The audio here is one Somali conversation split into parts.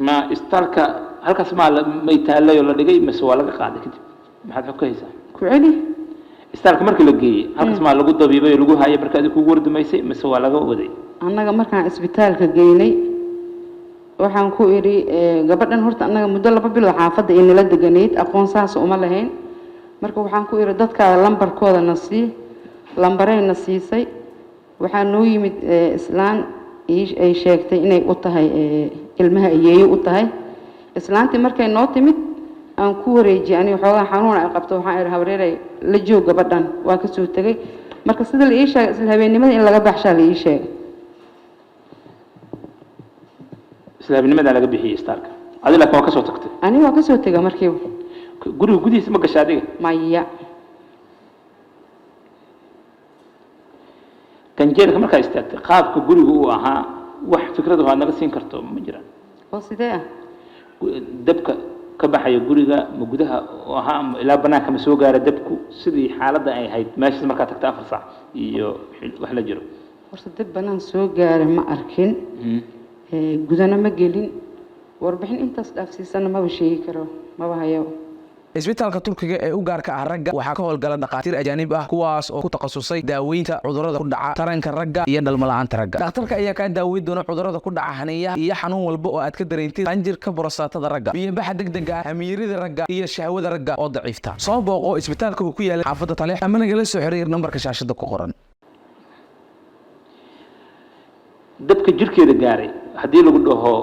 Ma isbitaalka halkaas maa may taallay oo la dhigay mise waa laga qaaday kadib? Maxaad xog ka haysaa? Ku celi. Isbitaalka markii la geeyey halkaas maa lagu dabiibay oo lagu hayay marka adiga kugu wardumaysay mise waa laga waday? Annaga markaan isbitaalka geynay waxaan ku idhi gabadhan horta annaga muddo 2 bilood xaafadda ay nala deganayd, aqoon saas uma lahayn. Marka waxaan ku idhi dadkaada lambarkooda na sii. Lambaray na siisay. Waxaa noo yimid islaan ay sheegtay inay u tahay ilmaha ayeeyo u tahay. Islaantii markay noo timid aan ku wareejiyay. Aniga xoogaa xanuun ay qabto, waxaan idhi habreeray la joog gabadhan. Waa ka soo tegay. Marka sida la ii sheegay, isla habeennimada in laga baxshaa la ii sheegay. Isla habeennimadaa laga bixiyey isbitaalka, adi laakiin waa ka soo tagtay? Aniga waa ka soo tega markiiba. Guriga gudihiisa ma gasha adiga? Maya. Ganjeelka markaa istaagtay, qaabka guriga uu ahaa wax fikrad aad naga siin karto ma jiraan? Oo sidee ah? Dabka ka baxaya guriga ma gudaha oo ahaa ama ilaa banaanka ma soo gaara dabku? Sidii xaaladda ay ahayd meeshaas markaa tagta 4 saac iyo wax la jiro. Horta dib banaan soo gaara ma arkin. Gudana ma gelin. Warbixin intaas dhaafsiisana maba sheegi karo, maba hayo. Isbitaalka Turkiga ee u gaarka ah ragga waxaa ka howlgala dhakhaatiir ajaanib ah, kuwaas oo ku takhasusay daaweynta cudurrada ku dhaca taranka ragga iyo dhalmala'aanta ragga. Dhakhtarka ayaa kaa daaweyn doona cudurrada ku dhaca xaniinyaha iyo xanuun walba oo aad ka dareentid qanjirka borosaatada ragga, biyobaxa degdega ah, hamiirida ragga iyo shahwada ragga oo daciifta. Soo booqo isbitaalka uu ku yaala xaafadda Taleex ama nagala soo xiriir nambarka shaashada ku qoran. Dabka jirkeeda gaaray haddii lagu dhaho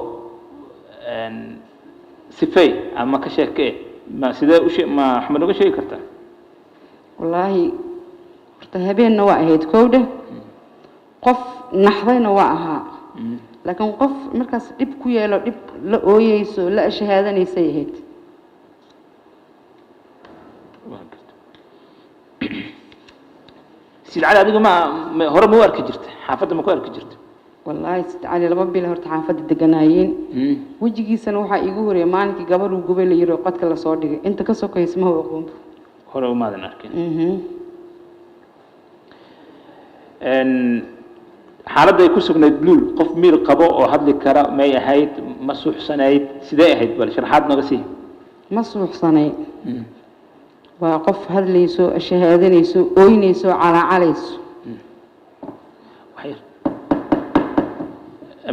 sifey ama ka sheekee, ma sidee u ma waxma noga sheegi kartaa? Wallaahi horta habeenna waa ahayd kowdhe, qof naxdayna waa ahaa, laakiin qof markaas dhib ku yeelo, dhib la ooyeyso, la shahaadanaysay ahayd. Waa garta. Sid Cali adiga ma hore ma u arki jirta? Xaafadda ma ku arki jirta? Wallaahi Sid Cali 2 bil horta xaafadda deganaayeen. Wejigiisana waxaa iigu horeeyay maalinkii gabadhuu gubay la yiri oo qadka lasoo dhigay. Inta ka sokaysa ma aqoonba. Hore umaadan arkin? Mhm. Xaaladda ay ku sugnayd Luul, qof miir qabo oo hadli kara may ahayd? Ma suuxsanayd? Sidee ahayd? Bal sharaxaad nooga sii. Ma suuxsanay. Waa qof hadlayso, shahaadanayso, ooynayso, calaacalayso. Wax yar.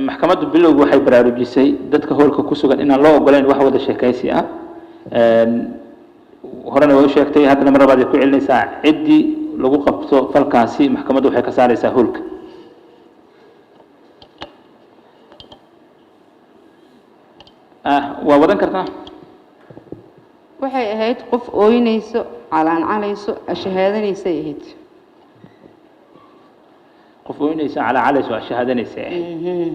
Maxkamaddu bilowga waxay baraarujisay dadka hoolka ku sugan inaan loo ogoleyn wax wada sheekaysi ah. Horena way u sheegtay, haddana mar labaad ay ku celinaysaa: ciddii lagu qabto falkaasi maxkamaddu waxay ka saaraysaa hoolka. Ah, waa wadan kartaa. Waxay ahayd qof ooynayso, calaancalayso, shahaadanaysay ahayd. Qof ooynaysa, calaacalayso, shahaadanaysa ahayd.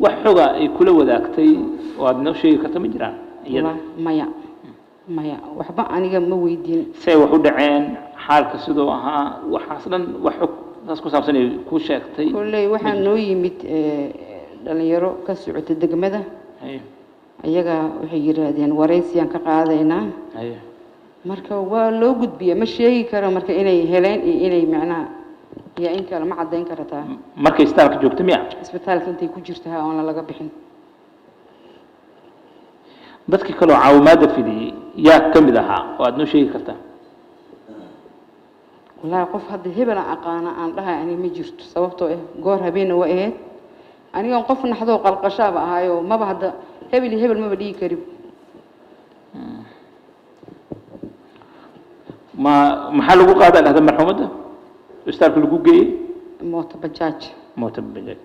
Wax xoga ay kula wadaagtay oo aad noo sheegi karto ma jiraan iyada? Wallaahi, maya, maya, waxba aniga ma weydiin. Say wax u dhaceen, xaalka siduu ahaa, waxaas dhan wax xog saas ku saabsan ay kuu sheegtay? Kolley waxaa noo yimid dhalinyaro ka socota degmada. Ayaga waxay yidhaahdeen wareysiyaan ka qaadaynaa. Marka waa loo gudbiya, ma sheegi karo marka inay heleen iyo inay macnaha iyo in kale, ma caddayn karataa. Markay isbitaalka joogto miya? Isbitaalka intay ku jirta ha, oona laga bixin. Dadkii kaloo caawimaadda fidiyey yaa ka mid ahaa oo aad noo sheegi kartaa? Wallaahi qof hadda hebel aan aqaana aan dhahay aniga ma jirto, sababtoo ah goor habeenna waa ahayd. Anigan qof naxdoo qalqashaaba ahaayo, maba hadda hebel iyo hebel maba dhigi karin. Ma maxaa lagu qaadaa dhahda marxuumadda isbitaalka lagu geeyey? Mooto bajaaj. Mooto bajaaj.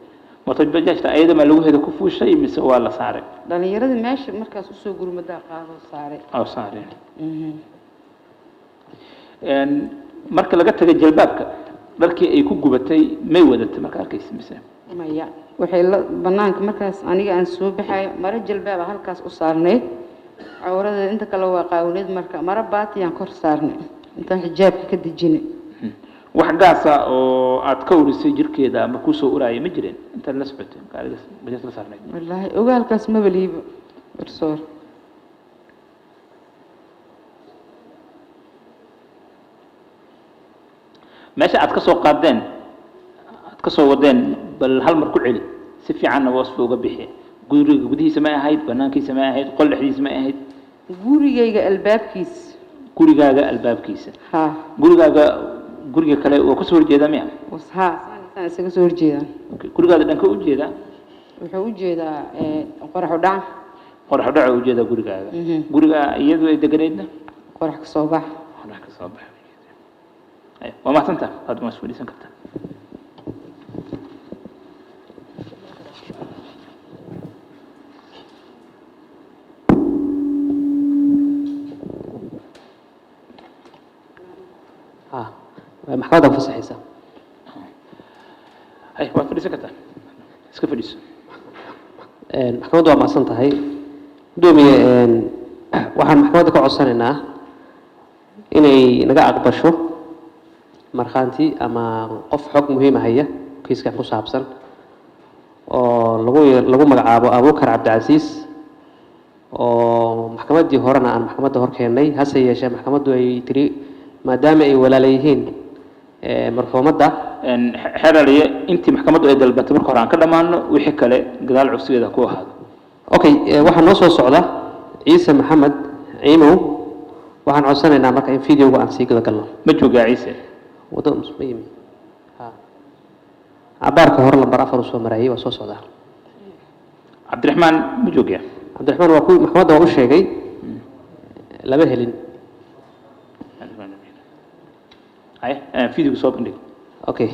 Mooto bajaajta ayada maa lagu heda ku fuushay mise waa la saaray? Dhalinyaradii meesha markaas usoo gurmadaa qaadoo saaray. Oo saareen. Marka laga tagay jalbaabka, dharkii ay ku gubatay may wadatay marka arkaysa mise? Maya, waxay la banaanka markaas aniga aan soo baxayo maro jalbaaba halkaas u saarnayd cawradeeda, inta kale waa qaawneed. Marka maro baatiyaan kor saarnay intaan xijaabka ka dejinay. Wax gaasa oo aad ka urisay jirkeeda ama kusoo uraayay ma jireen intaad la socotay marka adiga bajaaj la saarnayd? Wallaahi ogaalkaas maba liibo, garsoor. Meesha aad ka soo qaadeen, aad ka soo wadeen, bal hal mar ku celi, si fiicanna wasfi uga bixi. Guriga gudihiisa ma ahayd, banaankiisa ma ahayd, qol dhexdiisa ma ahayd? Gurigayga albaabkiisa. Gurigaaga albaabkiisa? Ha. Gurigaaga guriga kale waa kasoo horjeedaa miya? Ha, saan isaga soo horjeedaan. Okay. Gurigaada dhanka u jeedaa? Wuxuu u jeedaa qorax u dhac. Qorax u dhaca u jeedaa gurigaaga. Guriga iyadu ay deganaydna? Qorax ka soo bax. Qorax ka soo bax. Ay, waa mahadsantaha. Waad ma isfadhiisan kartaa. Ha, maxkamadda fasaxaysa. Hay, waad fadhiisan kartaa, iska fadhiiso. Maxkamaddu waa mahadsan tahay, gudoomiye. Waxaan maxkamadda ka codsanaynaa inay naga aqbasho markhaanti ama qof xog muhiima haya kiiskan ku saabsan oo lagu magacaabo Abuukar Cabdicasiis, oo maxkamaddii horena aan maxkamadda hor keennay, hase yeeshee maxkamaddu ay tiri maadaama ay walaala yihiin marxuumadda. Xeraliye, intii maxkamaddu ay dalbatay marka hore aan ka dhammaano, wixii kale gadaal codsigeeda ku ahaado. Okay, waxaa noo soo socda Ciise Maxamed Ciimow. Waxaan codsanaynaa marka in videoga aan sii guda galno. Ma joogaa Ciise? Wadada ma yimi. Ha, cabaarka hore lambar 4 uu soo marayay, waa soo socdaa. Cabdiraxmaan ma joogaa? Cabdiraxmaan waa ku maxkamadda waa u sheegay, lama helin. Hay, videoga soo bandhig. Okay.